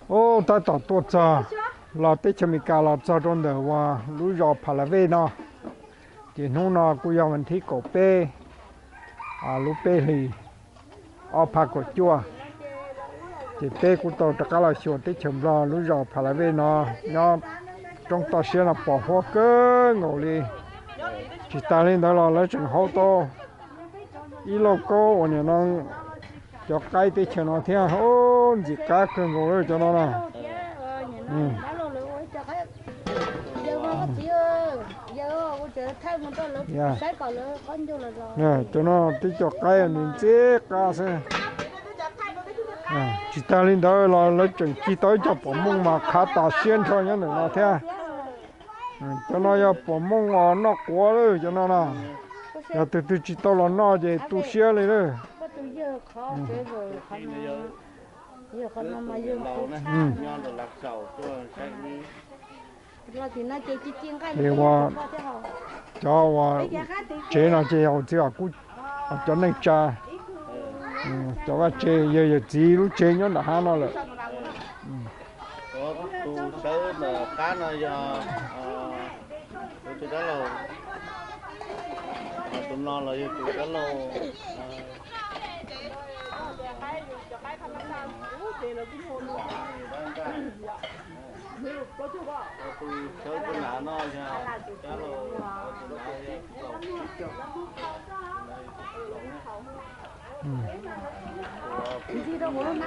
Ub, tab tom tuaj txog los teb chaws Amelikas los txog rau ntawm uas lub zos Pha La Vej no. Ces hnub no kuj yog vas thib kaum peb lub peb hlis ob phav kaum cuaj. Ces peb kuj tau rov qab los xyuas teb chaws Nplog lub zos Pha La Vej no nyob roob toj siab no pom huab kawg nkaus li. Tsis tas li ntawd los lawv tseem haus tau ib lauj kaub uas nim no cov qaib teb chaws no thiab. Ub, ntxim qab kawg nkaus li cov no na. Cov no tib co qaib nws ntxim qab xwb. Tsis tas li ntawd los lawv tseem cig tau ib co pom mooj mas qhav tas siab nrho nyob ntawm no thiab. Cov no yog pom mooj os noj quav lawm cov no na. Yog tus twg tsis tau los noj ces tu siab li lawm. Ces uas cov uas tsev no ces yog txiv kub, cov neej tsa, cov vaj tse yog yawm txiv lub tsev nyob nram hav no lawm. Tus sawv ntawm qab no yog tus dab laug, tus no los yog tus dab laug. Tus sawv tus nav no yog dab laug, tus nav yog tus laus. Ntxim rau kuv lub na.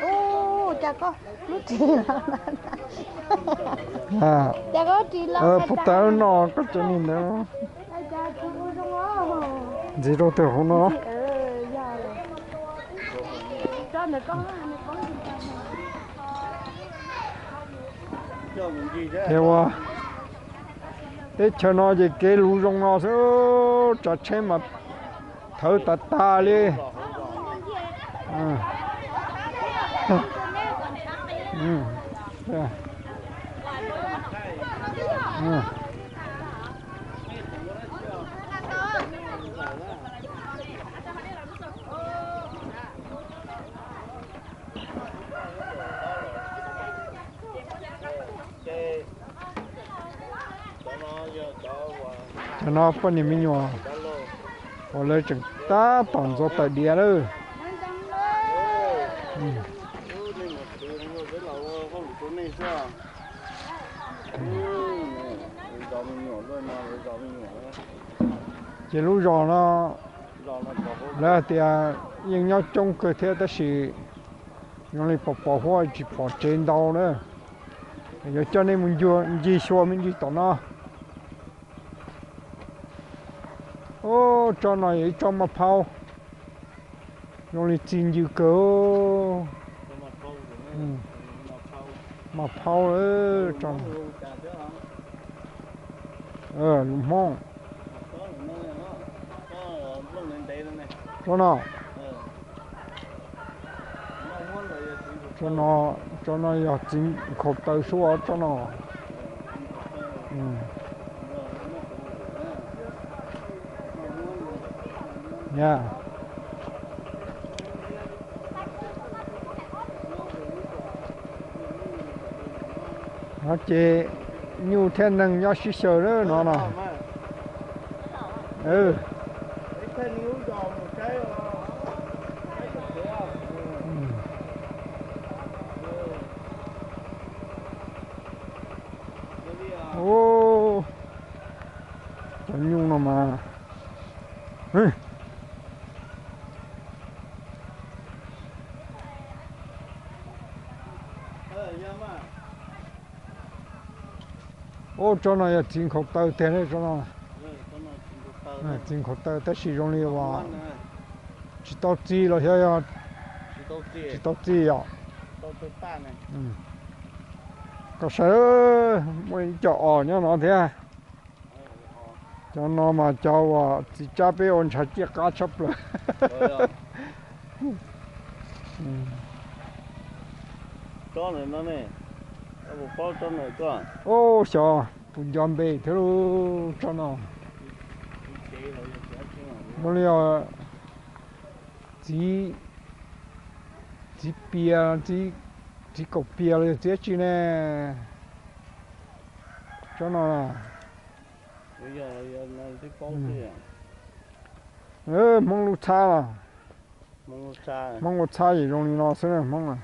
Ub, cas koj lub ris los, cas koj lub ris los puas tau no koj cov niag ntawd. Ntxim rau tus hauv no. Ces ua teb chaws no ces kev luv zoo no xwb, tsav tsheb mas thawv tas tas li. Cov no poj niam me nyuam uas lawv tseem tab tom ntxuav tawm diav lawm. Ces lub zos no lawv hais tias yeej nyob coob kawg thiab tab sis zoo li pos pos huab tsis pom tsev ntau na. Yuav coj nej mus ncig xyuas me ntsis tom no. Ub, tsob no yog ib tsob maj phaub, zoo li txi ncw kawg. Maj phaub, lus Hmoob. Tsob no, tsob no, tsob no yog txiv nkhaus taw sub tsob no. No ces nyuj thiab neeg nyob sib xyaw lawm no no. Ub, cov nyuj no mas. Ub, tsob no yog txiv nkhaus taw tiag tsob no. Txiv nkhaus taw tab sis zoo li uas tsis tau txi los xyov yog tsis tau txi yom. Koj saib, muaj ib co os nyob no thiab. Cov no mas cov uas txiv tsab peb ua ntshav ciaj qab tshaj plaws. Ub, xyov puas nco npe thiab lub tsob no. Zoo li txiv, Txiv pia, txiv kaum pia los yog txiv tsi ne? Tsob no, Hmoob lub txhab los, Hmoob lub txhab ces zoo li no xwb na Hmoob a.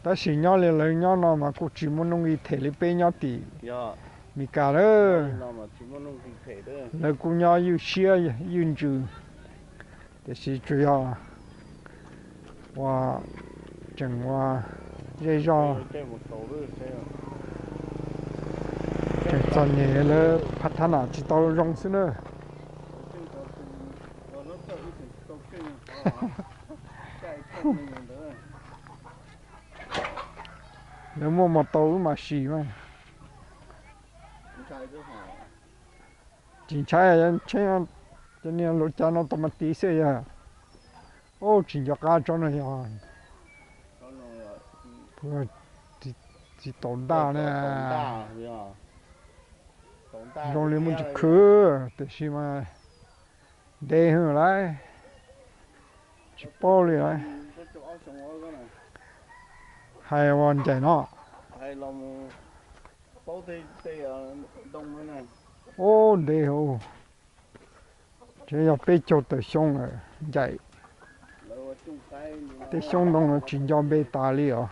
Tab sis nyob li lawv nyob no mas kuj tsis muaj nuj nqis them li peb nyob tim Meskas lawm. Lawv kuj nyob ywj siab ywj ntsws, tiam sis tsuas yog uas tseem ua zej zog, tseem txom nyem lawv phab thab nam tsis tau zoo xwb na. Lawv muaj mos taus wb mam sim mas. Tsis ntshai, tsheb cov niag luav cav no tau mas tiv xwb yog. Ub, tsis nco qab tsob no yog txiv taus ntaj ne. Zoo li muaj tsis khwv tiam sis mas ntev heev lawm, tsis paub li lawm. Hais ua ncaim no. Ub, ntev hauv, tseem yog peb caug tawm xyoo lawm ncaim. Tej xyoob ntoo no tsis nco npe tas li os.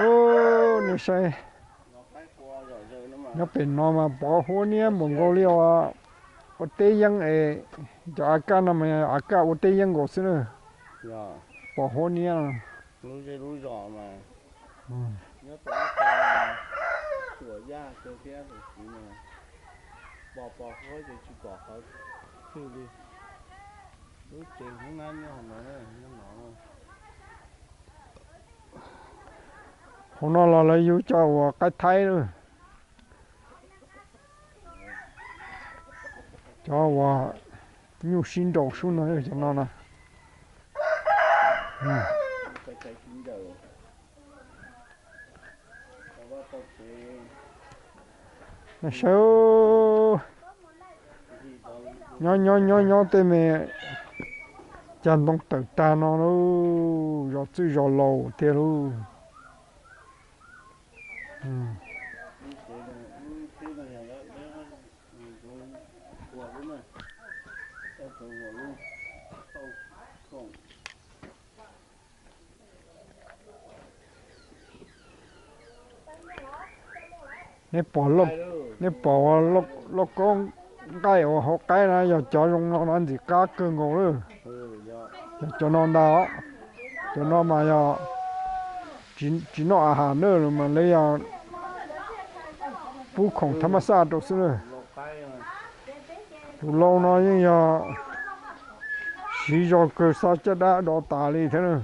Ub, nej saib, nyob pem no mas pov huab niab npaum nkaus li uas ua teb yeeb es, cov av kaj no mas av kaj ua teb yeeb nkaus xwb na. Pov huab niab no. Hauv no los lawv yug cov uas qaib thaib na, cov uas nyuj sib nraus sub no yog cov no na. Sawv, nyob nyob nyob nyob tej me cas ntoo tawm tag no lauj, zos txwj zos laus tiag lauj. Nej pom, nej pom lauj kaub nqaij uas hauv qaib na, yog cov zoo no no ntxim qab kawg nkaus lawm. Yog cov no ntag os. Cov no mas yog tsis noj a has na, mas lawv yog pub khoom thab mab xaj rau xwb na. Tus lau no yeej yog siv zog kawg, xob caj dab do tas li thiab na.